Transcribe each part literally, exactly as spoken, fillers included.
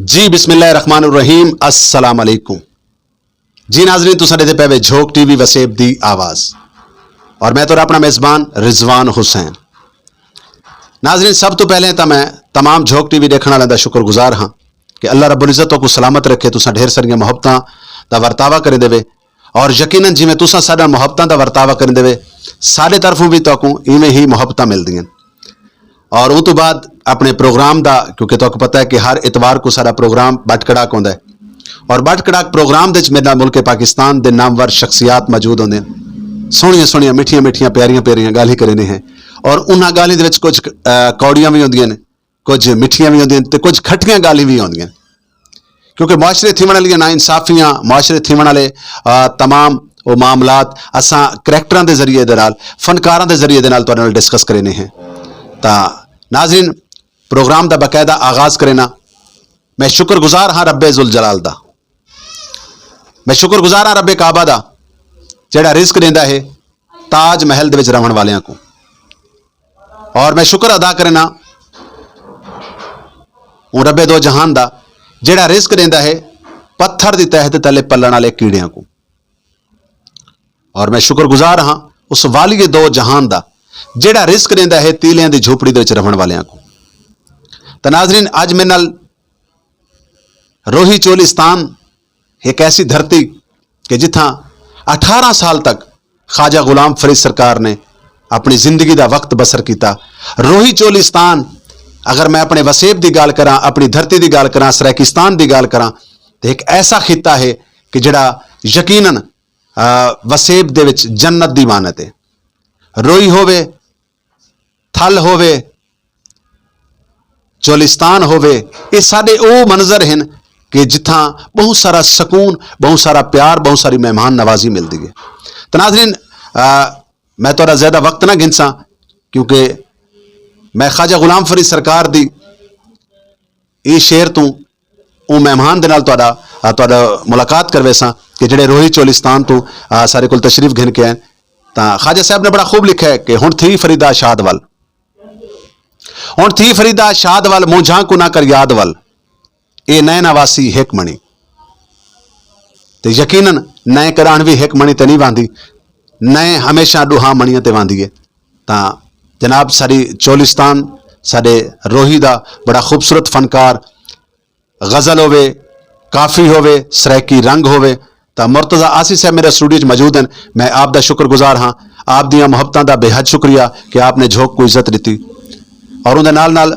جی، بسم اللہ الرحمن الرحیم۔ السلام علیکم۔ جی ناظرین، تساں ݙیہدے پئے وے جھوک ٹی وی وسیب دی آواز، اور میں تہاݙا اپݨا میزبان رضوان حسین۔ ناظرین، سب توں پہلے تاں میں تمام جھوک ٹی وی ݙیکھݨ والے دا شکر گزار ہاں کہ اللہ رب العزت تہاکوں سلامت رکھے، تساں ڈھیر ساریاں محبتاں دا ورتاوا کریندے وے، اور یقیناً جیویں تساں ساݙے نال محبتاں دا ورتاوا کریندے وے، ساݙے طرفوں وی تہاکوں ایویں ہی محبتاں ملدیاں۔ اور اوں توں بعد اپݨے پروگرام دا، کیونکہ تہاکوں پتہ ہے کہ ہر اتوار کوں ساݙا پروگرام بٹ کڑاک ہوندا ہے، اور بٹ کڑاک پروگرام دے وچ میݙے نال ملک پاکستان دے نامور شخصیات موجود ہوندے ہن۔ سوہݨیاں سوہݨیاں، مٹھیاں مٹھیاں، پیاریاں پیاریاں ڳالھیں کریندے ہیں، اور انہاں ڳالھیں دے وچ کجھ، آ، کوڑیاں وی ہوندیاں نے، کجھ مٹھیاں وی ہوندیاں تے کجھ کھٹیاں ڳالھیں وی ہوندیاں۔ کیونکہ معاشرے تھیوݨ والیاں ناانصافیاں، معاشرے تھیوݨ والے، آ، تمام او معاملات اساں کریکٹراں دے ذریعے دے نال، فنکاراں دے ذریعے دے نال تہاݙے نال ڈسکس کریندے ہیں۔ تاں ناظرین، پروگرام دا باقاعدہ آغاز کرینداں۔ میں شکر گزار ہاں رب ذوالجلال دا، میں شکر گزار ہاں رب کعبہ دا، جیڑھا رزق ݙیندا ہے تاج محل دے وچ رہوݨ والیاں کوں۔ اور میں شکر ادا کرینداں اوں رب دو جہان دا، جیڑھا رزق ݙیندا ہے پتھر دی تہہ دے تلے پلݨ والے کیڑیاں کوں۔ اور میں شکر گزار ہاں اس والی دو جہان دا، جیڑھا رزق ݙیندا ہے تیلیاں دی جھوپڑی دے وچ رہوݨ والیاں کوں۔ تاں ناظرین، اڄ میݙے نال روہی چولستان، ایک ایسی دھرتی کہ جتھاں اٹھارہ سال تک خواجہ غلام فرید سرکار نے اپݨی زندگی دا وقت بسر کیتا۔ روہی چولستان، اگر میں اپݨے وسیب دی ڳالھ کراں، اپݨی دھرتی دی ڳالھ کراں، سرائیکستان دی ڳالھ کراں، تے ایک ایسا خطہ ہے کہ جڑا یقیناً، آ، وسیب دے وچ جنت دی مانت ہے۔ روہی ہووے، تھل ہووے، چولستان ہووے، اے ساݙے او منظر ہن کہ جتھاں ٻہوں سارا سکون، ٻہوں سارا پیار، ٻہوں ساری مہمان نوازی ملدی ہے۔ تاں ناظرین، آ، میں تہاݙا زیادہ وقت نہ گھنساں، کیونکہ میں خواجہ غلام فرید سرکار دی ایں شعر توں اوں مہمان دے نال تہاݙا، آ، تہاݙا ملاقات کرویساں کہ جڑے روہی چولستان توں، آ، ساݙے کول تشریف گھن کے آئے۔ تاں خواجہ صاحب نے بڑا خوب لکھا ہے کہ ہݨ تھی فریدا شاد ول، ہݨ تھی فریدا شاد ول، مونجھاں کوں نہ کر یاد ول، اے نئیں نہ واسی ہک مݨی۔ تے یقیناً نئیں کݙاہݨ وی ہک مݨی تے نہیں واندی، نئیں ہمیشہ ݙوہاں مݨیاں تے واندی ہے۔ تاں جناب، ساݙی چولستان، ساݙے روہی دا بڑا خوبصورت فنکار، غزل ہووے، کافی ہووے، سرائیکی رنگ ہووے، تاں مرتضی آسی صاحب میرے اسٹوڈیو وچ موجود ہیں۔ میں آپ دا شکر گزار ہاں، آپ دیاں محبتاں دا بے حد شکریہ کہ آپ نے جھوک کوں عزت ݙتی۔ اور اوندے نال نال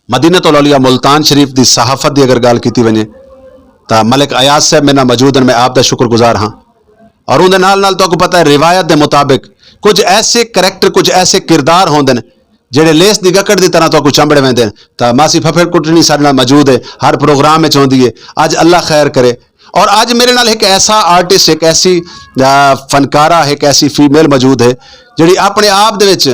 مدینۃ الاولیاء ملتان شریف دی صحافت دی اگر ڳالھ کیتی ونڄے تاں ملک ایاز صاحب میرے نال موجود ہیں، میں آپ دا شکر گزار ہاں۔ اور اوندے نال نال تہاکوں پتہ ہے، روایت دے مطابق کجھ ایسے کریکٹر، کجھ ایسے کردار ہوندے نے جڑے لیس دی گکڑ دی طرح تہاکوں چنبڑے ویندے نے۔ تاں ماسی پھپھڑ کٹنی ساݙے نال موجود ہے، ہر پروگرام وچ ہوندی ہے۔ اڄ اللہ خیر کرے۔ اور اڄ میرے نال ہک ایسا آرٹسٹ، ہک ایسی، آ، فنکارہ، ہک ایسی فیمیل موجود ہے جڑی اپݨے آپ دے وچ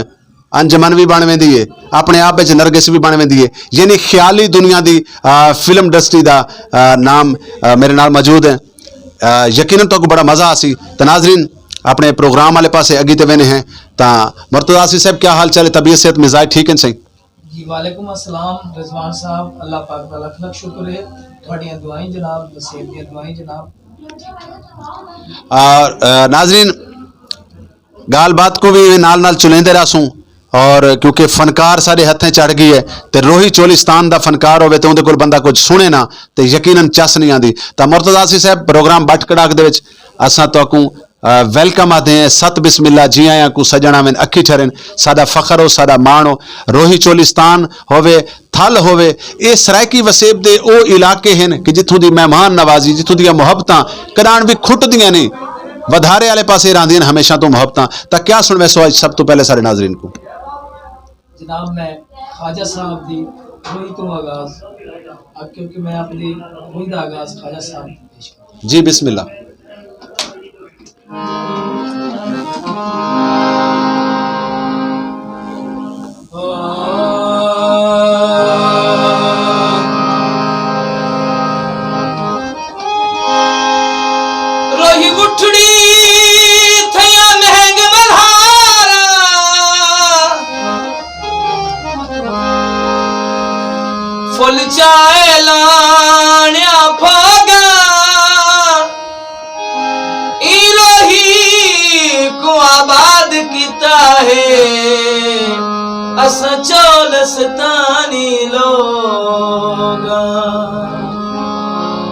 انجمن وی بݨ ویندی ہے، اپݨے آپ وچ نرگس وی بݨ ویندی ہے، یعنی خیالی دنیا دی، آ، فلم انڈسٹری دا، آ، نام، آ، میرے نال موجود ہے۔ آ، یقیناً تہاکوں بڑا مزہ آسی۔ تاں ناظرین، اپݨے پروگرام والے پاسے اڳی تے ویندے ہیں۔ تاں مرتضی آسی صاحب، کیا حال چال ہے؟ طبیعت، صحت، مزاج ٹھیک ہیں سائیں؟ جی، وعلیکم السلام رضوان صاحب، اللہ پاک دا لکھ لکھ شکر ہے۔ تہاݙیاں دعائیں جناب، وسیب دیاں دعائیں جناب۔ اور، آ، ناظرین، ڳالھ بات کوں وی نال نال چلیندے رہسوں، اور کیونکہ فنکار ساݙے ہتھیں چڑھ ڳئی ہے، تے روہی چولستان دا فنکار ہووے تے اوندے کول بندہ کجھ سݨے نہ، تے یقیناً چس نہیں آندی۔ تاں مرتضی آسی صاحب، پروگرام بٹ کڑاک دے وچ اساں تہاکوں، آ، ویلکم آہدے ہیں، ست بسم اللہ، جی آیاں کوں سڄݨ آون، اکھی ٹھرن، ساݙا فخر ہو، ساݙا ماݨ ہو۔ روہی چولستان ہووے، تھل ہووے، اے سرائیکی وسیب دے او علاقے ہن کہ جتھوں دی مہمان نوازی، جتھوں دیاں محبتاں کݙاہݨ وی کھٹدیاں نہیں، ودھارے والے پاسے رہندیاں ہمیشہ توں محبتاں۔ تاں کیا سݨویسو اڄ سب توں پہلے سارے ناظرین کوں؟ جناب، میں خواجہ صاحب دی روہی توں آغاز، کیونکہ میں اپݨی روہی دا آغاز خواجہ صاحب دی پیش کروں۔ جی، بسم اللہ۔ روہی اٹھڑی تھیا مہنگ ملہارا، فل چائے لا کیتا ہے اساں چولستانی لوگاں۔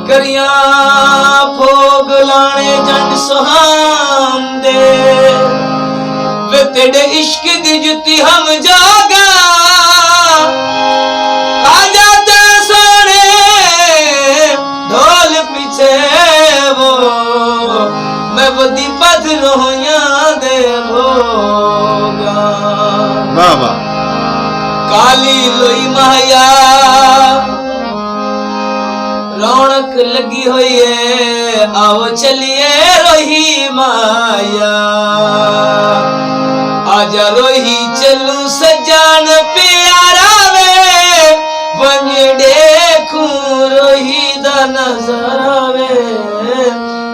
کریاں پھوگ لانے جنڈ سہام دے، وے تیڈے عشق دی جتی ہم جاگا۔ آ جا تے سونے ڈھول پیچھے وہ، میں ودی پدھ روہیاں دے بھوگاں۔ واہ واہ۔ کالی لوئی ماہیا، رونق لگی ہوئی ہے، آؤ چلیے روہی مایا۔ آجا روہی چلوں سجان پیارا وے، ونج ڈیکھوں روہی دا نظارہ وے،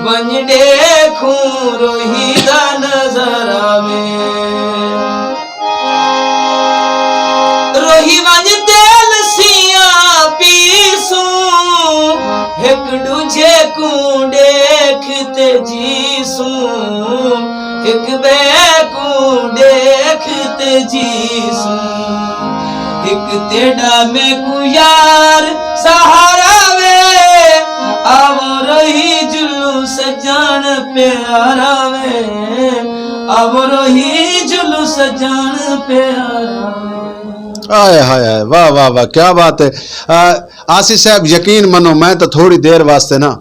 ونج ڈیکھوں روہی دا نظارہ وے۔ روہی ونج تیل سیاں پیسوں، ہک ڈوجھے کوں ڈیکھ تے جیسوں، ہک بے کوں ڈیکھ تے جیسوں۔ ہک تیڈا میکوں یار سہارا وے، آو روہی جلوں سجان پیارا وے، آو روہی جلوں سجان پیارا وے۔ آئے ہائے ہائے، واہ واہ واہ، کیا بات ہے۔ آ، آصف صاحب، یقین منو، میں تو تھوڑی دیر واسطے نا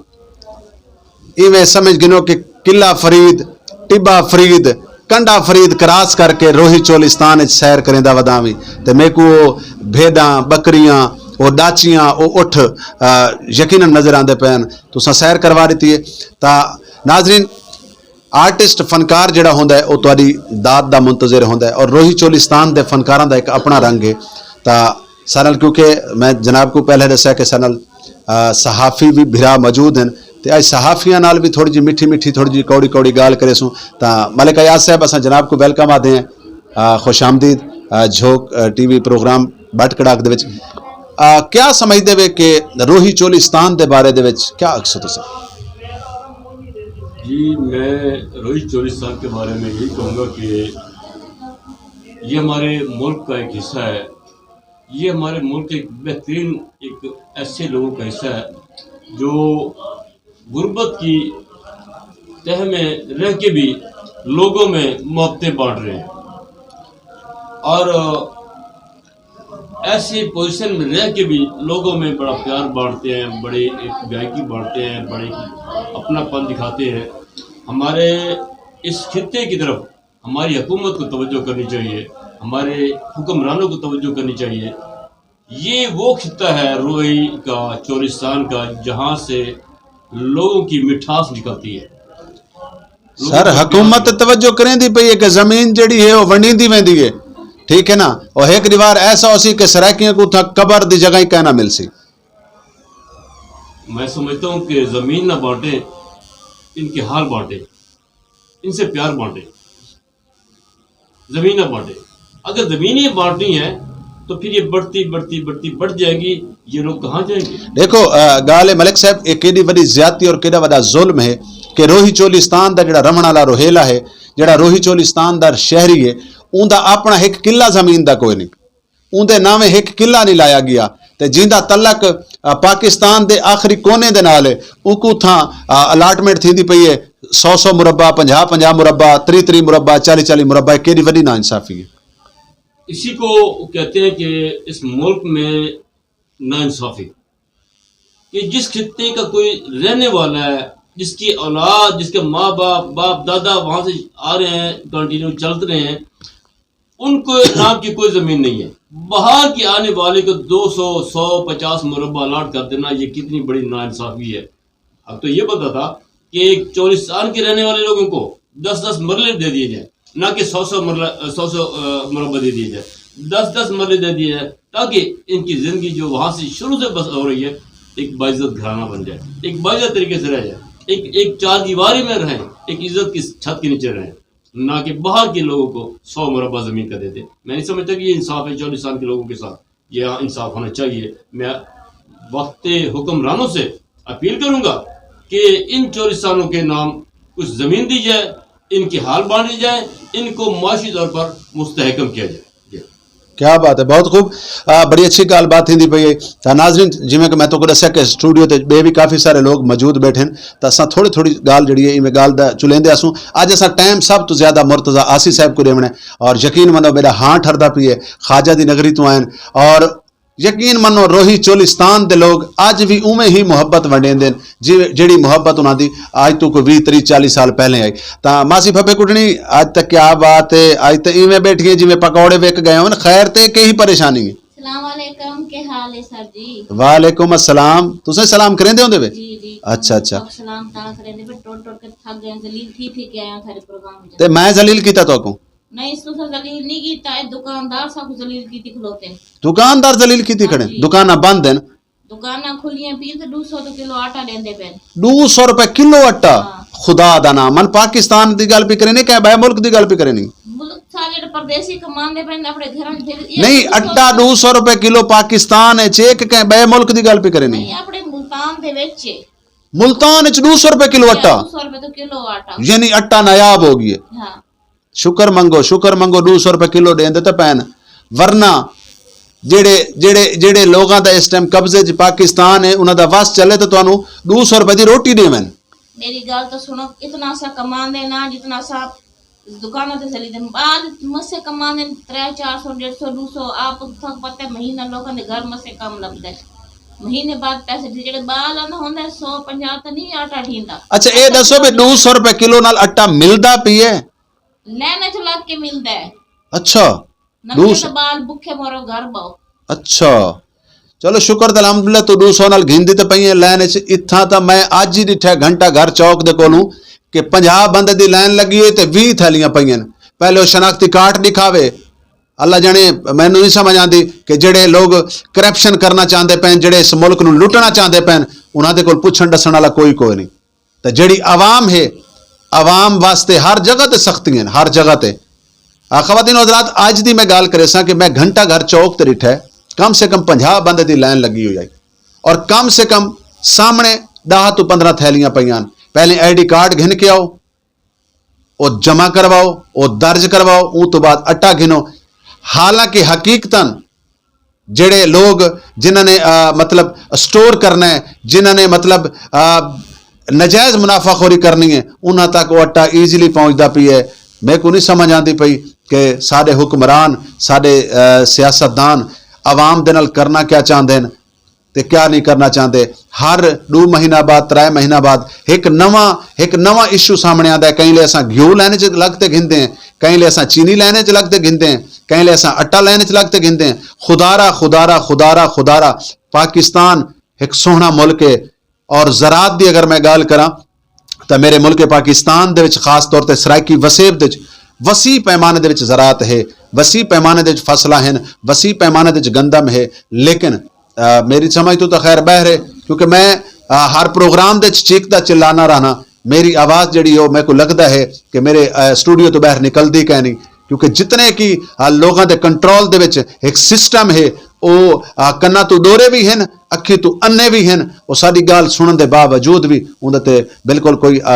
ایویں سمجھ گھنو کہ قلعہ فرید، ٹبہ فرید، کنڈا فرید کراس کر کے روہی چولستان اچ سیر کریندا وداں وی، تے میکوں او بھیڈاں، بکریاں، او ڈاچیاں، او اٹھ، آ، یقیناً نظر آندے پئے ہن۔ تساں سیر کروا ݙتی ہے۔ تاں ناظرین، آرٹسٹ، فنکار جیڑھا ہوندا ہے، او تہاݙی داد دا منتظر ہوندا ہے، اور روہی چولستان دے فنکاراں دا ہک اپݨا رنگ ہے۔ تاں سارے نال، کیونکہ میں جناب کوں پہلے ݙسیا کہ سارے نال، آ، صحافی وی بھرا موجود ہن، تے اڄ صحافیاں نال وی تھوڑی جی مٹھی مٹھی، تھوڑی جی کوڑی کوڑی ڳالھ کریسوں۔ تاں ملک ایاز صاحب، اساں جناب کوں ویلکم آہدے ہیں، آ، خوش آمدید، آ، جھوک، آ، ٹی وی پروگرام بٹ کڑاک دے وچ۔ آ، کیا سمجھدے وے کہ روہی چولستان دے بارے دے وچ کیا آکھسو تساں؟ جی، میں روہی چولستان کے بارے میں یہی کہوں گا کہ یہ ہمارے ملک کا ایک حصہ ہے۔ یہ ہمارے ملک کے ایک بہترین، ایک ایسے لوگوں کا حصہ ہے جو غربت کی تہہ میں رہ کے بھی لوگوں میں محبتیں بانٹ رہے ہیں، اور ایسی پوزیشن میں رہ کے بھی لوگوں میں بڑا پیار بانٹتے ہیں، بڑے ایک گائیکی بانٹتے ہیں، بڑے اپنا پن دکھاتے ہیں۔ ہمارے اس خطے کی طرف ہماری حکومت کو توجہ کرنی چاہیے، ہمارے حکمرانوں کو توجہ کرنی چاہیے۔ یہ وہ خطہ ہے روہی کا، چولستان کا، جہاں سے لوگوں کی مٹھاس نکلتی ہے۔ لوگوں سر، کو حکومت توجہ کریندی پئی ہے کہ زمین جڑی ہے، وہ ونڈیندی ویندی ہے، ٹھیک ہے نا؟ اور ایک دیوار ایسا ہو سی کہ سرائیکیاں کو اتھاں قبر دی جگہ ہی کہنا مل سی۔ میں سمجھتا ہوں کہ زمین نہ بانٹیں، ان کے حال بانٹیں، ان سے پیار بانٹیں۔ زمیناں بانٹے۔ اگر زمینیں بانٹنی ہیں تو پھر یہ بڑھتی، بڑھتی، بڑھتی، بڑھ جائیں گی۔ یہ لوگ کہاں جائیں گے؟ ݙیکھو، آ، ڳالھ ہے ملک صاحب، یہ کیݙی وݙی زیادتی اور کیݙا وݙا ظلم ہے کہ روہی چولستان دا جڑا رہݨ والا روہیلا ہے، جڑا روہی چولستان دا شہری ہے، اوندا اپݨا ہک کلہ زمین دا کوئی نہیں۔ اوندے ناویں ہک قلعہ نہیں لایا گیا، تے جیندا تعلق، آ، پاکستان دے آخری کونے دے نال ہے۔ اوکوں اتھاں، آ، الاٹمنٹ تھیندی پئی ہے، سو سو مربع، پنجاہ پنجاہ مربع، تریہہ تریہہ مربع، چالیہہ چالیہہ مربع۔ کیݙی وݙی ناانصافی ہے۔ اسی کو کہتے ہیں کہ اس ملک میں ناانصافی، کہ جس خطے کا کوئی رہنے والا ہے، جس کی اولاد، جس کے ماں باپ، باپ دادا وہاں سے آ رہے ہیں، کنٹینیو چلتے رہے ہیں، ان کو نام کی کوئی زمین نہیں ہے۔ باہر کے آنے والے کو دو سو، سو پچاس مربع الاٹ کر دینا، یہ کتنی بڑی ناانصافی ہے۔ اب تو یہ بنتا تھا کہ ایک چولستان کے رہنے والے لوگوں کو دس دس مرلے دے دیے جائیں، نہ کہ سو سو مرلہ، سو سو، آ، مربع دے دیے جائیں، دس دس مرلے دے دیے جائیں، تاکہ ان کی زندگی جو وہاں سے شروع سے بس ہو رہی ہے، ایک باعزت گھرانہ بن جائے، ایک باعزت طریقے سے رہ جائے، ایک، ایک چار دیواری میں رہیں، ایک عزت کی چھت کے نیچے رہیں۔ نہ کہ باہر کے لوگوں کو سو مربع زمین کا دیتے۔ میں نہیں سمجھتا کہ یہ انصاف ہے چولستان کے لوگوں کے ساتھ، یہ انصاف ہونا چاہیے۔ میں وقت حکمرانوں سے اپیل کروں گا کہ ان چولستانوں کے نام کچھ زمین دی جائے، ان کی حال بانٹی جائیں، ان کو معاشی طور پر مستحکم کیا جائے۔ جی۔ کیا بات ہے، بہت خوب۔ آ، بڑی اچھی ڳالھ بات تھیندی پئی ہے۔ تاں ناظرین، جویں کہ میں تہاکوں ݙسیا کہ اسٹوڈیو تے ٻئے وی کافی سارے لوگ موجود ٻیٹھے ہن، تاں اساں تھوڑی تھوڑی ڳالھ جیڑھی ہے ایویں ڳالھ دا چلیندے آسوں۔ اڄ اساں ٹائم سب توں زیادہ مرتضی آسی صاحب کوں ݙیوݨے، اور یقین منو میݙا ہاں ٹھردا پئی ہے، خواجہ دی نگری توں آئن۔ اور یقین منو، روہی چولستان دے لوگ اڄ وی اوویں ہی محبت ونڈیندے ہن جی، جیڑھی محبت انہاں دی اڄ توں کوئی ویہہ، تریہہ، چالیہہ سال پہلے آئی۔ تاں ماسی پھپھے کٹنی، اڄ تاں کیا بات ہے، اڄ تاں ایویں ٻیٹھی ہیں جویں پکوڑے وک ڳئے ہون۔ خیر تے کہیں پریشانی ہے؟ السلام علیکم، کیا حال ہے سر جی؟ وعلیکم السلام۔ تساں سلام کریندے ہوندے وے؟ جی جی۔ اچھا، اچھا۔ سب سلام تعالیٰ کریندے، پر ٹر ٹر کے تھک گئے، ذلیل تھی تھی کے آئے ہیں تھارے پروگرام وچ۔ تے میں ذلیل کیتا تہاکوں؟ نہیں، اس تساں ذلیل نہیں کیتا، اے دکاندار ساکوں ذلیل کیتی کھلوتے۔ دکاندار ذلیل کیتی کھڑے؟ ہاں جی۔ دکاناں بند ہیں؟ دکاناں کھلیاں پین تے ݙو سو کلو آٹا ݙیندے پین۔ ݙو سو روپے کلو آٹا؟ ہاں۔ خدا دا نام، من پاکستان دی ڳالھ پئی کریندے، کہیں ٻئے ملک دی ڳالھ پئی کریندے؟ ملک سارے جیڑھے پردیسی کماندے پین اپݨے گھراں وچ بھیج، اے نہیں، ݙو سو اٹا ݙو سو روپے کلو پاکستان وچ ہے کہ کہیں ٻئے ملک دی ڳالھ پئی کریندے؟ نہیں، اپݨے ملتان دے وچ ہے۔ ملتان وچ ݙو سو روپے کلو اٹا؟ ݙو سو روپے تو کلو آٹا۔ یعنی اٹا نایاب ہو ڳئے۔ ہاں۔ شکر منگو، شکر منگو، ݙو سو روپے کلو ݙیندے تے پئن، ورنہ جیڑھے جیڑھے جیڑھے لوگاں دا اس ٹائم قبضے چ پاکستان ہے، انہاں دا وس چلے تے تانوں ݙو سو روپے دی روٹی ݙیون۔ میری گالھ تاں سنڑو، اتنا اساں کماندے نہ جتنا اساں دکاناں تے چلی تے ٻال مسے کماندے، ترے چار سو، ڈیڑھ سو، ݙو سو، آپ تہاکوں پتہ ہے مہینہ لوکاں دے گھر مسے کم لبھدا ہے۔ مہینے بعد پیسے ڈیندے، جیڑھے ٻال آندا ہوندا ہے سو پنجاہ تاں نہیں آٹا ڈیندا۔ اچھا اے ݙسو بھئی ݙو سو روپے کلو نال آٹا ملدا پئے؟ لین اچ لگ کے ملدا ہے۔ اچھا۔ نہ ݙو ملے سو۔ تاں ٻال بکھے مرو گھر ٻہو۔ اچھا۔ چلو شکر تے الحمدللہ توں ݙو سو نال گھندی تے پئی ہیں لین اچ۔ اتھاں تاں میں اڄ ہی ݙٹھا گھنٹہ گھر چوک دے کولوں کہ پنجاہ بندے دی لین لڳی ہوئی تے ویہہ تھیلیاں پئی ہیں۔ پہلے او شناختی کارڈ ݙکھاوے۔ اللہ ڄاݨے مینوں نہیں سمجھ آندی کہ جیڑھے لوگ کرپشن کرنا چاہندے پئن، جیڑھے اس ملک نوں لٹݨا چاہندے پئن، انہاں دے کول پچھݨ ݙسݨ والا کوئی کوئی نہیں۔ تے جیڑھی عوام ہے، عوام واسطے ہر جگہ تے سختی ہیں، ہر جگہ تے۔ آ، خواتین و حضرات، اج دی میں گال کریساں کہ میں گھنٹہ گھر چوک تے ڈٹھا ہے، کم سے کم پنجاہ بندے دی لائن لگی ہوئی آئی، اور کم سے کم سامنے ڈاہ تو پندرہ تھیلیاں پئیاں ہن۔ پہلے آئی ڈی کارڈ گھن کے آؤ، او جمع کرواؤ، او درج کرواؤ، اوں تو بعد اٹا گھنو۔ حالانکہ حقیقتاً جیڑھے لوگ جنہاں نے، آ، مطلب اسٹور کرنا ہے، جنہاں نے مطلب، آ، نجائز منافع خوری کرنی ہے، انہاں تک او اٹا ایزیلی پہنچدا پئی ہے۔ میکوں نہیں سمجھ آندی پئی کہ ساڈے حکمران، ساڈے، آ، سیاست دان عوام دے نال کرنا کیا چاہندے ہن تے کیا نہیں کرنا چاہندے۔ ہر ڈو مہینہ بعد، ترے مہینہ بعد ہک نواں، ہک نواں ایشو سامنے آندا ہے۔ کہیں لے اساں گھیو لین چ لگ تے گھندے ہیں، کہیں لے اساں چینی لین چ لگ تے گھندے ہیں، کہیں لے اساں اٹا لین چ لگ تے گھندے ہیں۔ خدارا، خدارا، خدارا، خدارا، پاکستان ہک سوہݨا ملک ہے۔ اور زراعت دی اگر میں گالھ کراں تاں میرے ملک پاکستان دے وچ، خاص طور تے سرائیکی وسیب دے وچ وسیع پیمانے دے وچ زراعت ہے، وسیع پیمانے دے وچ فصلاں ہن، وسیع پیمانے دے وچ گندم ہے، لیکن آ، میری سمجھ توں تاں خیر ٻاہر ہے، کیونکہ میں، آ، ہر پروگرام دے وچ چیکدا چلانا رہنا۔ میری آواز جیڑھی ہے، او میکوں لگدا ہے کہ میرے، آ، اسٹوڈیو توں ٻاہر نکلدی کائنی، کیونکہ جتنے کی، آ، لوگاں دے کنٹرول دے وچ ہک سسٹم ہے، او، آ، کناں توں ڈورے وی ہن، اکھیں توں انے وی ہن، او ساڈی گالھ سنڑن دے باوجود وی اوندے تے بالکل کوئی، آ،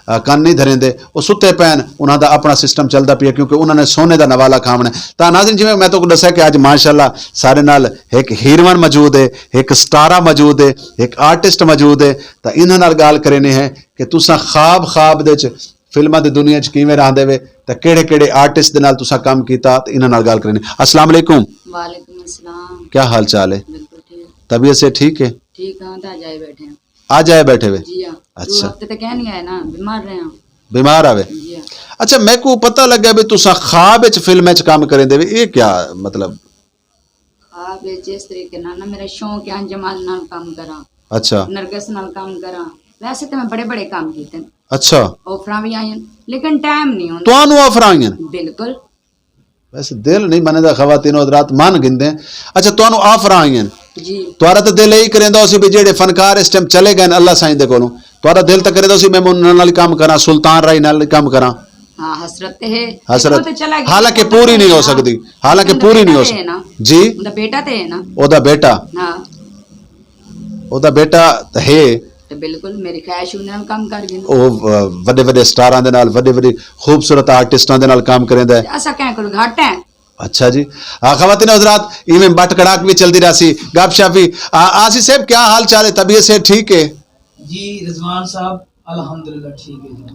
آ، کن نہیں دھریندے۔ او ستے پئن، انہاں دا اپݨا سسٹم چلدا پیا، کیونکہ انہاں نے سونے دا نوالا کھاوݨا ہے۔ تاں ناظرین، جیویں میں تہاکوں ݙسیا کہ اڄ ماشاءاللہ ساݙے نال ہک ہیروئن موجود ہے، ہک سٹارا موجود ہے، ہک آرٹسٹ موجود ہے، تاں انہاں نال ڳالھ کریندے ہیں کہ تساں خواب، خواب دے وچ فلماں دی دنیا وچ کیویں رہندے وے، تاں کیڑھے کیڑھے آرٹسٹ دے نال تساں کم کیتا، تاں انہاں نال ڳالھ کریندے ہیں۔ السلام علیکم۔ وعلیکم السلام۔ کیا حال چال ہے؟ بالکل ٹھیک۔ طبیعت صحت ٹھیک ہے؟ ٹھیک ہاں، تاں جائے بیٹھے ہیں۔ اڄ آئے بیٹھے وے؟ جی ہاں۔ اچھا۔ ݙو ہفتے تک کہیں نہیں آئے نا، بیمار رہے ہاں۔ بیمار آوے؟ جی ہاں۔ اچھا، میکوں پتہ لگا بھی تساں خواب وچ فلم وچ کم کریندے وے، اے کیا مطلب؟ خواب وچ اس طریقے نال نا میرا شوق ہے جمال نال کم کراں۔ اچھا۔ نرگس نال کم کراں۔ ویسے تے میں بڑے بڑے کم کیتے ہیں۔ اچھا۔ آفراں وی آئیاں، لیکن ٹائم نہیں ہوندا۔ تانوں آفراں آئیاں؟ بالکل۔ ویسے دل نہیں مندا خواتین و حضرات، من گھندے۔ اچھا، تانوں آفراں آئیاں۔ جی۔ تہاڈا تے دل ایہی کریندا ہوسی بھی جیڑھے فنکار اس ٹائم چلے گئے ہن اللہ سائیں دے کولوں، تہاڈا دل تے کریندا ہوسی میں انہاں نال کم کراں، سلطان راہی نال کم کراں۔ ہاں، حسرت تے ہے۔ حسرت۔ وہ تے چلا گیا۔ حالانکہ پوری نہیں ہو سکدی۔ حالانکہ پوری نہیں ہو سکدی۔ جی۔ اوندا بیٹا تے ہے نا۔ اودا بیٹا۔ ہاں۔ اودا بیٹا تے ہے۔ بالکل، میری خواہش انہاں نال کم کر گھن۔ او، آ، وݙے وݙے سٹاراں دے نال، وݙے وݙے خوبصورت آرٹسٹاں دے نال کم کریندا ہے۔ اساں کہیں کول گھٹ ہیں؟ اچھا جی۔ آ، خواتین حضرات، ایویں بٹ کڑاک بھی چلدی رہسی، گپ شپ بھی۔ آ، آصف صاحب، کیا حال چال ہے؟ طبیعت صحت ٹھیک ہے؟ جی رضوان صاحب، الحمدللہ ٹھیک ہے جی۔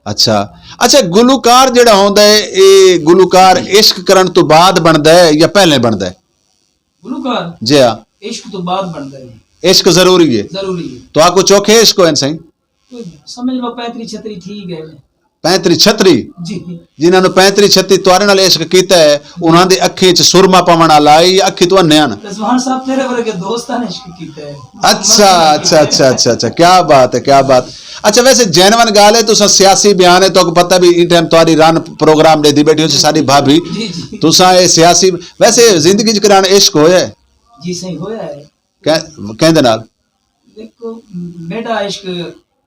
اچھا، اچھا، گلوکار جیڑھا ہوندا ہے، اے گلوکار عشق کرن تو بعد بندا ہے یا پہلے بندا ہے؟ گلوکار جی ہاں۔ عشق تو بعد بندا ہے۔ عشق ضروری ہے۔ ضروری ہے۔ تو آکو چوکھے عشق ہوئے سائیں؟ کوئی سمجھ لو پینتری چھتری ٹھیک ہے۔ پینتری چھتری؟ جی۔ جنہاں نوں پینتری چھتری تہاݙے نال عشق کیتا ہے، انہاں دی اکھیں چ سرما پوݨ والا ہے یا اکھیں تو اندھے ہن؟ رضوان صاحب، تیرے ورگے دوستاں نے عشق کیتا ہے۔ اچھا، اچھا، اچھا، اچھا، اچھا، کیا بات ہے، کیا بات۔ اچھا، ویسے جینون ڳالھ ہے، تساں سیاسی بیان ہے، تہاکوں پتہ بھی ایں ٹائم تہاݙی رن پروگرام ݙیندی ٻیٹھی ہوسی ساݙی بھابھی۔ جی، جی۔ تساں اے سیاسی، ویسے زندگی چ کݙاݨ عشق ہویا ہے؟ جی سائیں، ہویا ہے۔ کہیں، کہیں دے نال؟ دیکھو، میݙا عشق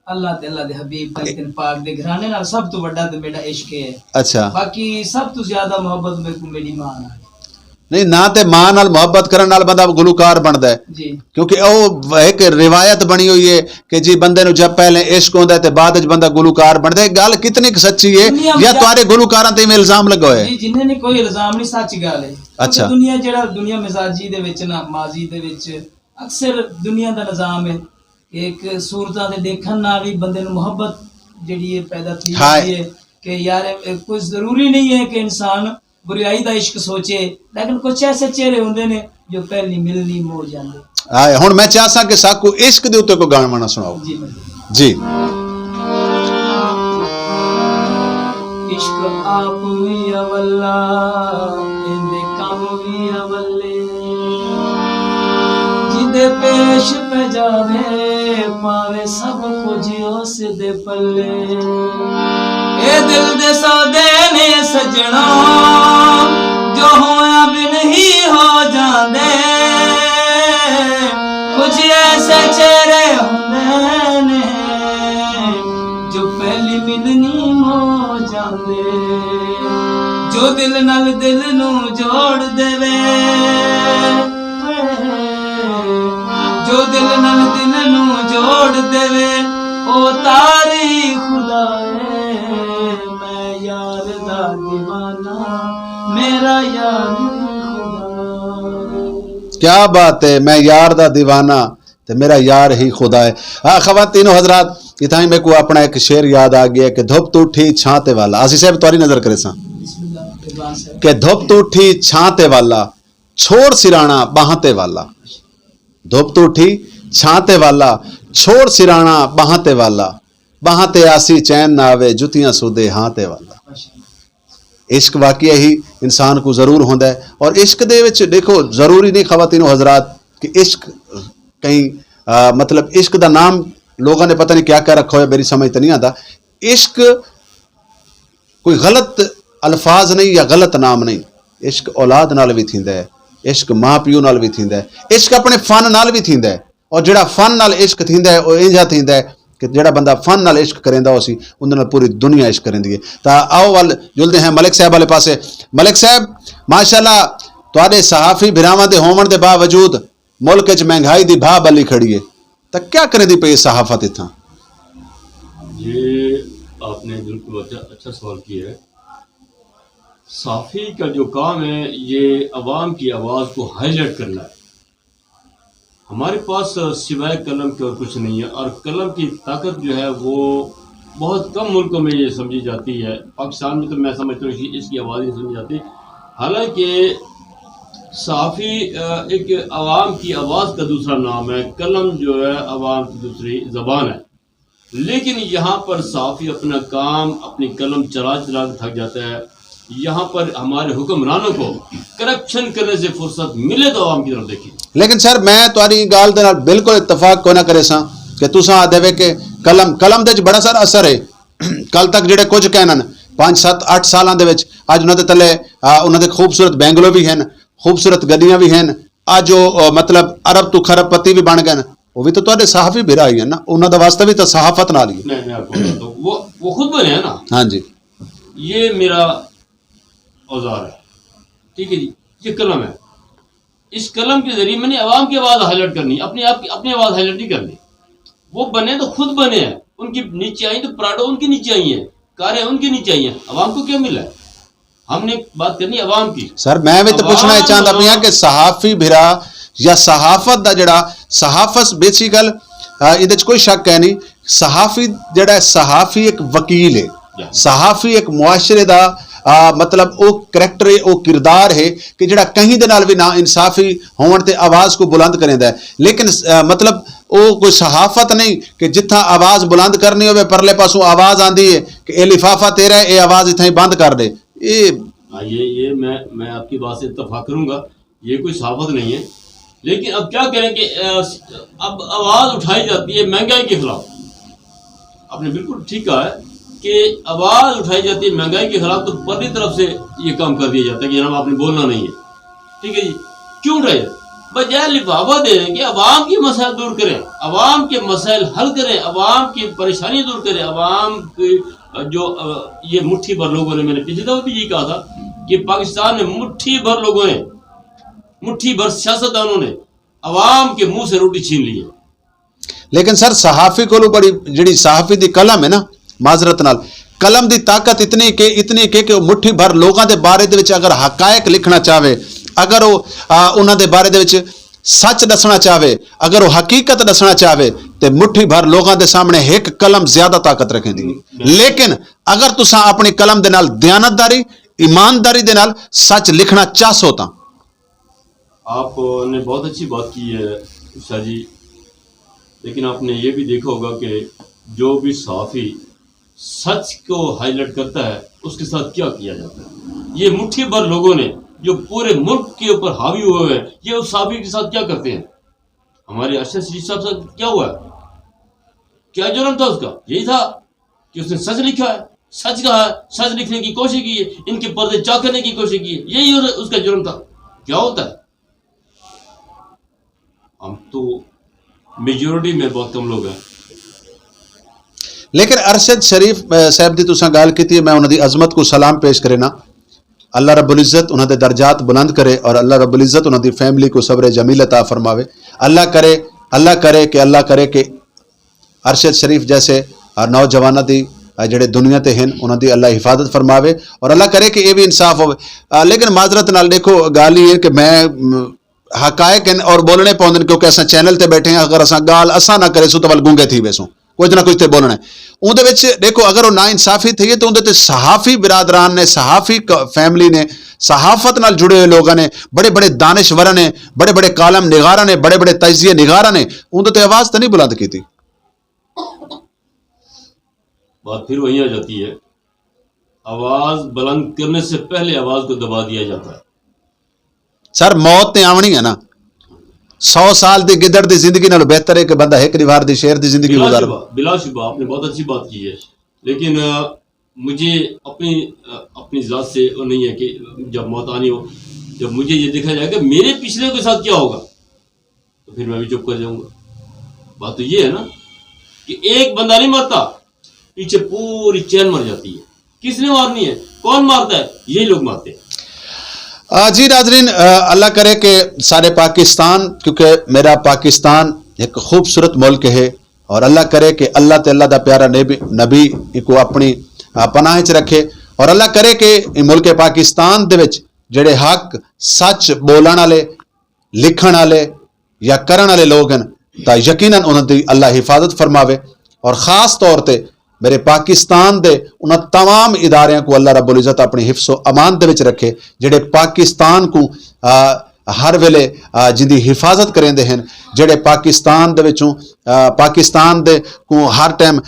اللہ تے اللہ دے حبیب پنجتن پاک دے گھرانے نال سب توں وݙا تے میݙا عشق ہے۔ اچھا۔ باقی سب توں زیادہ محبت میکوں میݙی ماں نال ہے۔ نہیں، نہ تے ماں نال محبت کرݨ نال بندہ گلوکار بݨدا ہے۔ جی۔ کیونکہ او ہک روایت بݨی ہوئی ہے کہ جی بندے نوں جب پہلے عشق ہوندا ہے تے بعد وچ بندہ گلوکار بݨدا ہے۔ ڳالھ کتنی کُ سچی ہے یا تہاݙے گلوکاراں تے ایویں الزام لڳا ہویا ہے؟ جی، جنہیں نے کوئی الزام نہیں، سچ ڳالھ ہے۔ اچھا۔ کیونکہ دنیا جیڑھا دنیا مزاجی دے وچ نا، ماضی دے وچ اکثر دنیا دا نظام ہے کہ ہک صورتاں دے ݙیکھݨ نال وی بندے نوں محبت جیڑھی ہے پیدا تھی ویندی ہے کہ یار، اے کوئی ضروری نہیں ہے کہ انسان بریائی دا عشق سوچے، لیکن کچھ ایسے چہرے ہوندے نے جو پہلی ملنی موہ جاندے۔ ہائے، ہݨ میں چاہساں کہ ساکوں عشق دے اُتے کوئی ڳاݨا واݨا سݨاؤ۔ جی، جی۔ عشق آپ وی اولا، ایندے کم وی اولے۔ جیندے پیش پہ جاوے، پاوے سب کجھ اس دے پلے۔ اے دل دے سودے نے سجݨا، جو ہویا بن ہی ہو جاندے۔ کجھ ایسے چہرے ہوندے نے، جو پہلی ملنی موہ جاندے۔ جو دل نال دل نوں جوڑ دیوے، جو دل نال دل نوں جوڑ دیوے، او تاری خدا ہے۔ میں یار دا دیوانہ، میرا یار ہی خدا ہے۔ کیا بات ہے، میں یار دا دیوانہ تے میرا یار ہی خدا ہے۔ ہاں، خواتین و حضرات، اتھائیں میکوں اپݨا ہک شعر یاد آ ڳیا کہ دھپ توں اٹھی چھاں تے والا۔ آصف صاحب، تہاݙی نظر کریساں۔ بسم اللہ، رضوان صاحب۔ کہ دھپ توں اٹھی چھاں تے والا، چھوڑ سراݨا ٻانہہ تے والا۔ دھپ توں اٹھی چھاں تے والا، چھوڑ سراݨا ٻانہہ تے والا۔ ٻانہہ تے آسی چین نہ آوے، جتیاں سودے ہاں تے والا۔ عشق واقعی ہی انسان کوں ضرور ہوندا ہے۔ اور عشق دے وچ ݙیکھو، ضروری نہیں خواتین و حضرات کہ عشق کہیں، آ، مطلب عشق دا نام لوگاں نے پتہ نہیں کیا کیا رکھا ہویا، میری سمجھ تے نہیں آندا۔ عشق کوئی غلط الفاظ نہیں یا غلط نام نہیں۔ عشق اولاد نال وی تھیندا ہے، عشق ماں پیو نال وی تھیندا ہے، عشق اپݨے فن نال وی تھیندا ہے۔ اور جیڑھا فن نال عشق تھیندا ہے، او اینجھا تھیندا ہے کہ جیڑھا بندہ فن نال عشق کریندا ہوسی، اوندے نال پوری دنیا عشق کریندی ہے۔ تاں آؤ ول جلدے ہیں ملک صاحب والے پاسے۔ ملک صاحب، ماشاءاللہ، تہاݙے صحافی بھراواں دے ہووݨ دے باوجود ملک وچ مہنگائی دی بھا ٻلی کھڑی ہے، تاں کیا کریندی پئی ہے صحافت اتھاں؟ یہ آپ نے بالکل اچھا، اچھا سوال کیا ہے۔ صحافی کا جو کام ہے، یہ عوام کی آواز کو ہائی لائٹ کرنا ہے۔ ہمارے پاس سوائے قلم کے اور کچھ نہیں ہے، اور قلم کی طاقت جو ہے وہ بہت کم ملکوں میں یہ سمجھی جاتی ہے۔ پاکستان میں تو میں سمجھتا ہوں کہ اس کی آواز نہیں سمجھی جاتی، حالانکہ صحافی، آ، ایک عوام کی آواز کا دوسرا نام ہے، قلم جو ہے عوام کی دوسری زبان ہے۔ لیکن یہاں پر صحافی اپنا کام، اپنی قلم چلا چلا کے تھک جاتا ہے۔ یہاں پر ہمارے حکمرانوں کو کرپشن کرنے سے فرصت ملے تو عوام کی طرف دیکھیں۔ لیکن سر، میں تہاݙی ڳالھ دے نال بالکل اتفاق کوئی نہ کریساں کہ تساں آہدے وے کہ قلم، قلم دے وچ بڑا سارا اثر ہے۔ کل تک جیڑھے کجھ کہنن، پنج، ست، اٹھ سالاں دے وچ اڄ انہاں دے تلے، آ، انہاں دے خوبصورت بینگلو وی ہن، خوبصورت گݙیاں وی ہن، اڄ او، آ، مطلب ارب توں کھرب پتی وی بݨ ڳئے ہن۔ او وی تاں تہاݙے صحافی بھرا ہی ہن نا، انہاں دا واسطہ وی تاں صحافت نال ہی ہے۔ میں، میں آپ کو بتاتا ہوں، وہ، وہ خود بنے ہیں نا۔ ہاں جی۔ یہ میرا اوزار ہے، ٹھیک ہے جی، یہ قلم ہے۔ اس قلم کے ذریعے میں نے عوام کی آواز ہائی لائٹ کرنی، اپنی آپ کی، اپنی آواز ہائی لائٹ نہیں کرنی۔ وہ بنے تو خود بنے ہیں، ان کی نیچے آئی تو پراڈو ان کی نیچے آئی ہیں، کاریں ان کی نیچے آئی ہیں، عوام کو کیا ملا ہے؟ ہم نے بات کرنی عوام کی۔ سر میں بھی تو پوچھنا چاہتا پیا کہ صحافی بھرا یا صحافت دا جڑا صحافت بیسیکل، یہ کوئی شک ہے نہیں، صحافی جڑا ہے صحافی ایک وکیل ہے، صحافی ایک معاشرے دا آ, مطلب او کریکٹر ہے، او کردار ہے کہ جڑا کہیں دے نال بھی نا انصافی ہون تے آواز کو بلند کریندا ہے۔ لیکن آ, مطلب او کوئی صحافت نہیں کہ جتھاں آواز بلند کرنی ہوے پرلے پاسوں آواز آندی ہے کہ اے لفافہ تیرا ہے، اے آواز اتھاں ہی بند کر دے۔ اے ہاں، یہ یہ میں میں آپ کی بات سے اتفاق کروں گا۔ یہ کوئی صحافت نہیں ہے۔ لیکن اب کیا کریں کہ اب آواز اٹھائی جاتی ہے مہنگائی کے خلاف۔ آپ نے بالکل ٹھیک کہا ہے کہ آواز اٹھائی جاتی ہے مہنگائی کے خلاف، تو پرلی طرف سے یہ کام کر دیا جاتا ہے کہ جناب آپ نے بولنا نہیں ہے۔ ٹھیک ہے جی، کیوں اٹھائی جاتی؟ بجائے لفافہ دینے کے عوام کے مسائل دور کریں، عوام کے مسائل حل کریں، عوام کی پریشانی دور کریں، عوام کی جو یہ مٹھی بھر لوگوں نے، میں نے پچھلی دفعہ بھی یہی کہا تھا کہ پاکستان میں مٹھی بھر لوگوں نے، مٹھی بھر سیاستدانوں نے عوام کے منہ سے روٹی چھین لی ہے۔ لیکن سر صحافی کو بڑی جڑی صحافی دی قلم ہے نا، معذرت نال، قلم دی طاقت اتنی کہ اتنی کہ کہ مٹھی بھر لوگاں دے بارے دے وچ اگر حقائق لکھنا چاہے، اگر وہ انہاں دے بارے دے وچ سچ دسنا چاہے، اگر وہ حقیقت دسنا چاہے، تے مٹھی بھر لوگاں دے سامنے ایک قلم زیادہ طاقت رکھیں دی۔ لیکن اگر تساں اپنی قلم دے نال دیانتداری، ایمانداری دے نال سچ لکھنا چاہسو تاں۔ آپ نے بہت اچھی بات کی ہے شاہ جی، لیکن آپ نے یہ بھی دیکھا ہوگا کہ جو بھی صحافی سچ کو ہائی لائٹ کرتا ہے اس کے ساتھ کیا کیا جاتا ہے؟ یہ مٹھی بھر لوگوں نے جو پورے ملک کے اوپر حاوی ہوئے ہوئے ہیں، یہ اس صحافی کے ساتھ کیا کرتے ہیں؟ ہمارے ارشد شریف صاحب سے کیا ہوا ہے؟ کیا جرم تھا اس کا؟ یہی تھا کہ اس نے سچ لکھا ہے، سچ کہا ہے، سچ لکھنے کی کوشش کی ہے، ان کے پردے چاک کرنے کی کوشش کی ہے، یہی اس کا جرم تھا۔ کیا ہوتا ہے؟ ہم تو میجورٹی میں بہت کم لوگ ہیں۔ لیکن ارشد شریف صاحب دی تساں گال کیتی ہے، میں انہاں دی عظمت کو سلام پیش کرے نا۔ اللہ رب العزت انہاں دے درجات بلند کرے اور اللہ رب العزت انہاں دی فیملی کو صبر جمیل عطا فرماوے۔ اللہ کرے، اللہ کرے کہ اللہ کرے کہ ارشد شریف جیسے نوجواناں دی جڑے دنیا تے ہیں انہاں دی اللہ حفاظت فرماوے اور اللہ کرے کہ یہ بھی انصاف ہوئے۔ لیکن معذرت نال دیکھو گال یہ ہے کہ میں حقائق ہیں اور بولنے پوندن کیونکہ اساں چینل تے بیٹھے ہیں، اگر اساں گال اساں نہ کرے سو تو ول گونگے تھی ویسوں، کچھ نہ کچھ تے بولنا ہے۔ اون دے وچ دیکھو اگر وہ نا انصافی تھی ہے تو اون دے تے صحافی برادران نے، صحافی فیملی نے، صحافت نال جڑے ہوئے لوگاں نے، بڑے بڑے دانشوراں نے، بڑے بڑے کالم نگاراں نے، بڑے بڑے تجزیہ نگاراں نے اون دے تے آواز تو نہیں بلند کی تھی۔ بات پھر وہیں آ جاتی ہے، آواز بلند کرنے سے پہلے آواز کو دبا دیا جاتا ہے۔ سر موت تے آونی ہے نا، سو سال دی گدڑ دی زندگی نالوں بہتر ہے کہ بندہ ایک دیوار دی شیر دی زندگی گزار۔ بلا شبہ آپ نے بہت اچھی بات کی ہے، لیکن مجھے اپنی اپنی ذات سے وہ نہیں ہے کہ جب موت آنی ہو، جب مجھے یہ دیکھا جائے کہ میرے پچھلے کے ساتھ کیا ہوگا، تو پھر میں بھی چپ کر جاؤں گا۔ بات تو یہ ہے نا کہ ایک بندہ نہیں مرتا، پیچھے پوری چین مر جاتی ہے۔ کس نے مارنی ہے؟ کون مارتا ہے؟ یہی لوگ مارتے ہیں۔ جی ناظرین، اللہ کرے کہ سارے پاکستان، کیونکہ میرا پاکستان ایک خوبصورت ملک ہے، اور اللہ کرے کہ اللہ تے اللہ دا پیارا نبی نبی کو اپنی پناہ چ رکھے، اور اللہ کرے کہ ملک پاکستان دے وچ جڑے حق سچ بولن والے، لکھن والے یا کرن والے لوگ ہیں، تاں یقیناً انہاں دی اللہ حفاظت فرماوے۔ اور خاص طور تے میرے پاکستان دے انہاں تمام اداریاں کو اللہ رب العزت اپنی حفظ و امان دے وچ رکھے، جڑے پاکستان کو ہر ویلے جن دی حفاظت کریندے ہیں، جڑے پاکستان دے وچوں پاکستان دے کو ہر ٹائم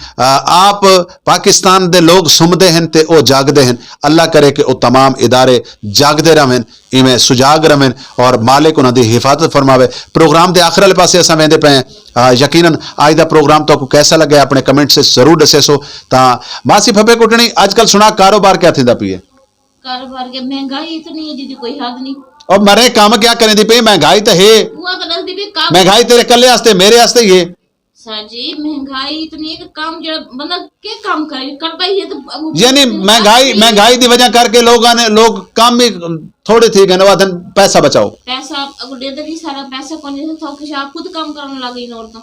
آپ پاکستان دے لوگ سمدے ہیں تے او جاگدے ہیں۔ اللہ کرے کہ او تمام ادارے جاگدے رہن، ایویں سجاگ رہن اور مالک انہاں دی حفاظت فرماوے۔ پروگرام دے آخر والے پاسے اساں ویندے پئے ہیں۔ یقیناً اج دا پروگرام تہاکوں کیسا لگا اپنے کمنٹ سے ضرور ڈسے سو۔ تاں ماسی پھپے کٹنی اج کل سنا کاروبار کیا تھیندا پی ہے؟ کاروبار کے مہنگائی اتنی ہے جی کوئی حد نہیں۔ او مرے کم کیا کریندی پئی، مہنگائی تے ہے۔ وہ تو دسدی پئی کم۔ مہنگائی تیرے کلے واسطے، میرے واسطے ہی ہے۔ سر جی مہنگائی اتنی ہے کہ کم جڑا بندہ کے کم کرے، کردا ہی ہے تو یعنی مہنگائی، مہنگائی دی وجہ کر کے لوگاں نے، لوگ کم ہی تھوڑے تھی گئے، وہ آدھن پیسہ بچاؤ۔ پیسہ اگو دے دے سارا پیسہ کون جیسے تھا کہ آپ خود کام کرنے لگ گئی عورتاں۔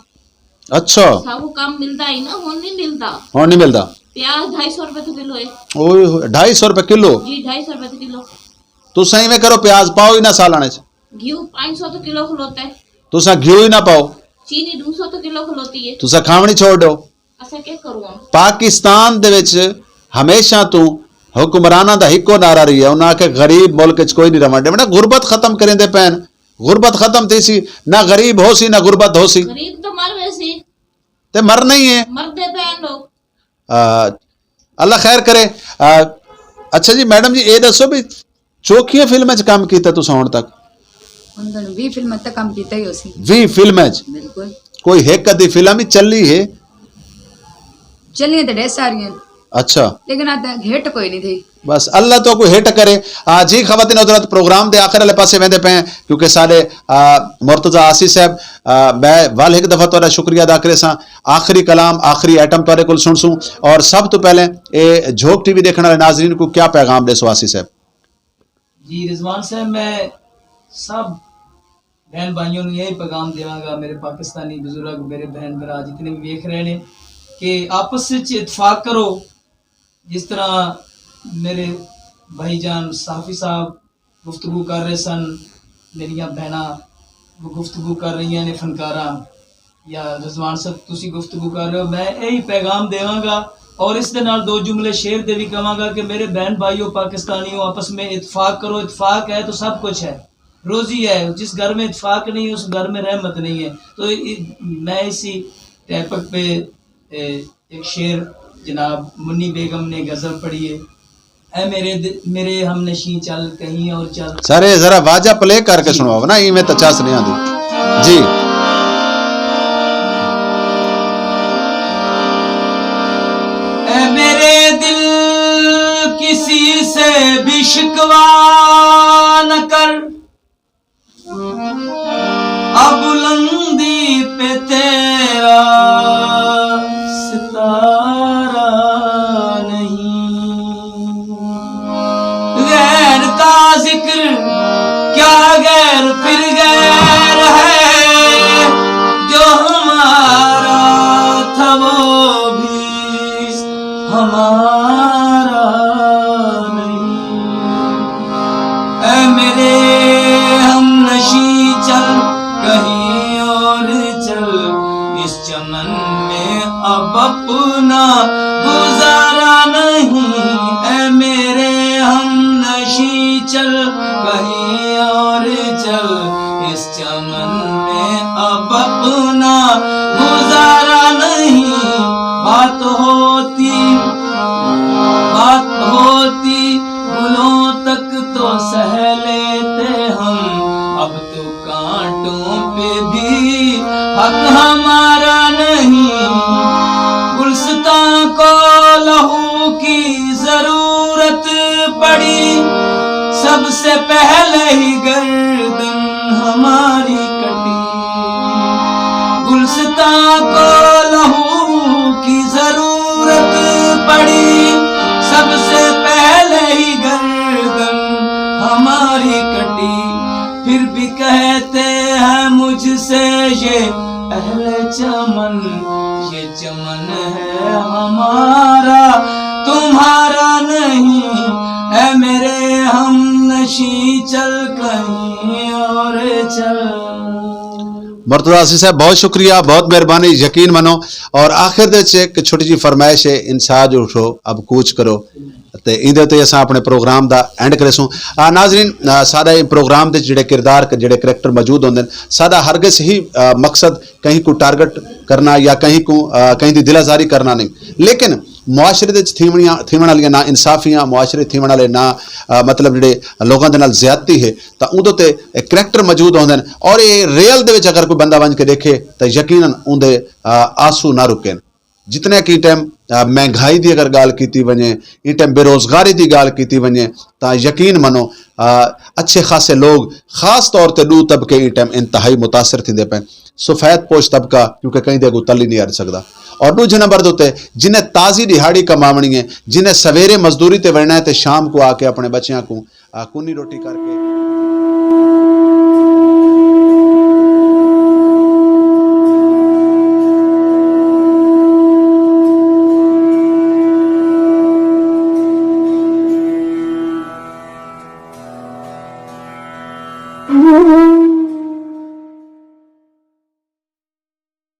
اچھا۔ ساکوں کم ملدا ہی نا، ہن نہیں ملدا۔ ہن نہیں ملدا۔ پیاز ڈھائی سو روپے تو کلو ہے۔ اوئے ہوئے، ڈھائی سو روپے کلو؟ جی، ڈھائی سو روپے تو کلو۔ تساں ایویں کرو، پیاز پاؤ ہی نہ سالن وچ۔ گھیو پانچ سو تو کلو کھلوتا ہے۔ تساں گھیو ہی نہ پاؤ۔ چینی دو سو تو کلو کھلوتی ہے۔ تساں کھاوݨی چھوڑ ݙیو۔ اساں کیا کروں ہم؟ پاکستان دے وچ ہمیشہ توں حکمراناں دا ہکو نعرہ رہی ہے، انہاں آکھیا غریب ملک وچ کوئی نہیں رہݨ ݙیوݨا، غربت ختم کریندے پئن۔ غربت ختم تھیسی، نہ غریب ہوسی، نہ غربت ہوسی۔ غریب تو مر ویسی۔ تے مرنا ہی ہے۔ مردے پئن لوگ۔ آ، اللہ خیر کرے۔ آ، اچھا جی میڈم جی، اے ݙسو بھی چوکھیاں فلماں چ کم کیتا تساں ہݨ تک؟ ہݨ تک ویہہ فلماں تک کم کیتا ہی ہوسی۔ ویہہ فلماں چ؟ بالکل۔ کوئی ہک ادھی فلم ہی چلی ہے؟ چلیاں تے ڈھیر ساریاں۔ اچھا۔ لیکن آ تاں ہٹ کوئی نہیں تھی۔ بس اللہ تہاکوں ہٹ کرے۔ آ، جی خواتین حضرات، پروگرام دے آخر والے پاسے ویندے پئے ہیں، کیونکہ سارے، آ، مرتضی آسی صاحب، آ، میں ول ہک دفعہ تہاݙا شکریہ ادا کریساں۔ آخری کلام، آخری آئٹم تہاݙے کول سݨسوں، اور سب توں پہلے اے جھوک ٹی وی ݙیکھݨ والے ناظرین کوں کیا پیغام ݙیسو آسی صاحب؟ جی رضوان صاحب، میں سب بہن بھائیوں نوں یہی پیغام دیواں گا، میرے پاکستانی بزرگ، میرے بہن بھرا جتنے بھی ویکھ رہے نے، کہ آپس وچ اتفاق کرو۔ جس طرح میرے بھائی جان صحافی صاحب گفتگو کر رہے سن، میریاں بہناں گفتگو کر رہیاں نے، فنکاراں، یا رضوان صاحب تسی گفتگو کر رہے ہو، میں یہی پیغام دیواں گا۔ اور اس دے نال دو جملے شعر دے بھی کہواں گا کہ میرے بہن بھائیو پاکستانیوں، آپس میں اتفاق کرو، اتفاق ہے تو سب کچھ ہے، روزی ہے، جس گھر میں اتفاق نہیں ہے اس گھر میں رحمت نہیں ہے۔ تو ای-، میں اسی ٹاپک پہ، اے، ایک شعر جناب منی بیگم نے غزل پڑھی ہے، اے میرے د-، میرے ہم نشیں چل کہیں اور چل۔ سارے ذرا واجہ پلے کر کے جی۔ سنواؤ نا، ایویں تے چس نہیں آندی۔ جی۔ اے میرے دل، کسی سے بھی شکوہ نہ کر، اب بلندی پہ تیرا ستارہ نہیں۔ غیر کا ذکر کیا، غیر پھر غیر ہے، جو ہمارا تھا وہ بھی ہمارا نہیں۔ اے میرے ہم نشیں، چل کہیں اور چل، اس چمن میں اب اپنا گزارا نہیں۔ اے میرے ہم نشیں، چل کہیں اور چل، اس چمن میں اب اپنا گزارا نہیں۔ بات ہوتی، بات ہوتی گلوں تک تو سہ لیتے ہم، اب تو کانٹوں پہ بھی حق ہمارا نہیں۔ گلستاں کو لہو کی ضرورت پڑی، سب سے پہلے ہی گردن ہماری کٹی۔ گلستاں کو لہو کی ضرورت پڑی، سب سے پہلے ہی گردن ہماری کٹی۔ پھر بھی کہتے ہیں مجھ سے یہ اہل چمن، یہ چمن ہے ہمارا، تمہارا نہیں۔ اے میرے ہم نشیں، چل کہیں اور چل۔ مرتضی آصف صاحب، بہت شکریہ، بہت مہربانی، یقین منو۔ اور آخر دے وچ ایک چھوٹی جی فرمائش ہے، انسا جو اٹھو، اب کوچ کرو۔ تے ایندے تے اساں اپنے پروگرام دا اینڈ کریسوں۔ آ، ناظرین، آ، سارے پروگرام دے جڑے کردار، جڑے کریکٹر موجود ہوندے نے، سارا ہرگز ہی، آ، مقصد کہیں کو ٹارگٹ کرنا یا کہیں کو، آ، کہیں دی دل آزاری کرنا نہیں، لیکن معاشرے دے وچ تھیوݨیاں، تھیوݨ والیاں نا انصافیاں، معاشرے تھیوݨ والے نا، آ، مطلب جڑے لوگاں دے نال زیادتی ہے، تاں اوندے تے اے کریکٹر موجود ہوندے نے۔ اور اے ریئل دے وچ اگر کوئی بندہ ونج کے ڈیکھے تاں یقیناً اوندے، آ، آنسو نہ رکن۔ جتنے کہ ایں ٹائم، آ، مہنگائی دی اگر ڳالھ کیتی ونڄے، ایں ٹائم بے روزگاری دی ڳالھ کیتی ونڄے، تاں یقین منو، آ، اچھے خاصے لوگ، خاص طور تے ݙو طبقے ایں ٹائم انتہائی متاثر تھیندے پئن۔ سفید پوش طبقہ، کیونکہ کہیں دے اڳوں تلی نہیں اݙ سڳدا۔ اور ݙوجھے نمبر دے اتے جنہیں تازی ݙیہاڑی کماوݨی ہے، جنہیں سویرے مزدوری تے ونڄݨا ہے تے شام کوں آ کے اپݨے ٻچیاں کوں آ، کنی روٹی کر کے۔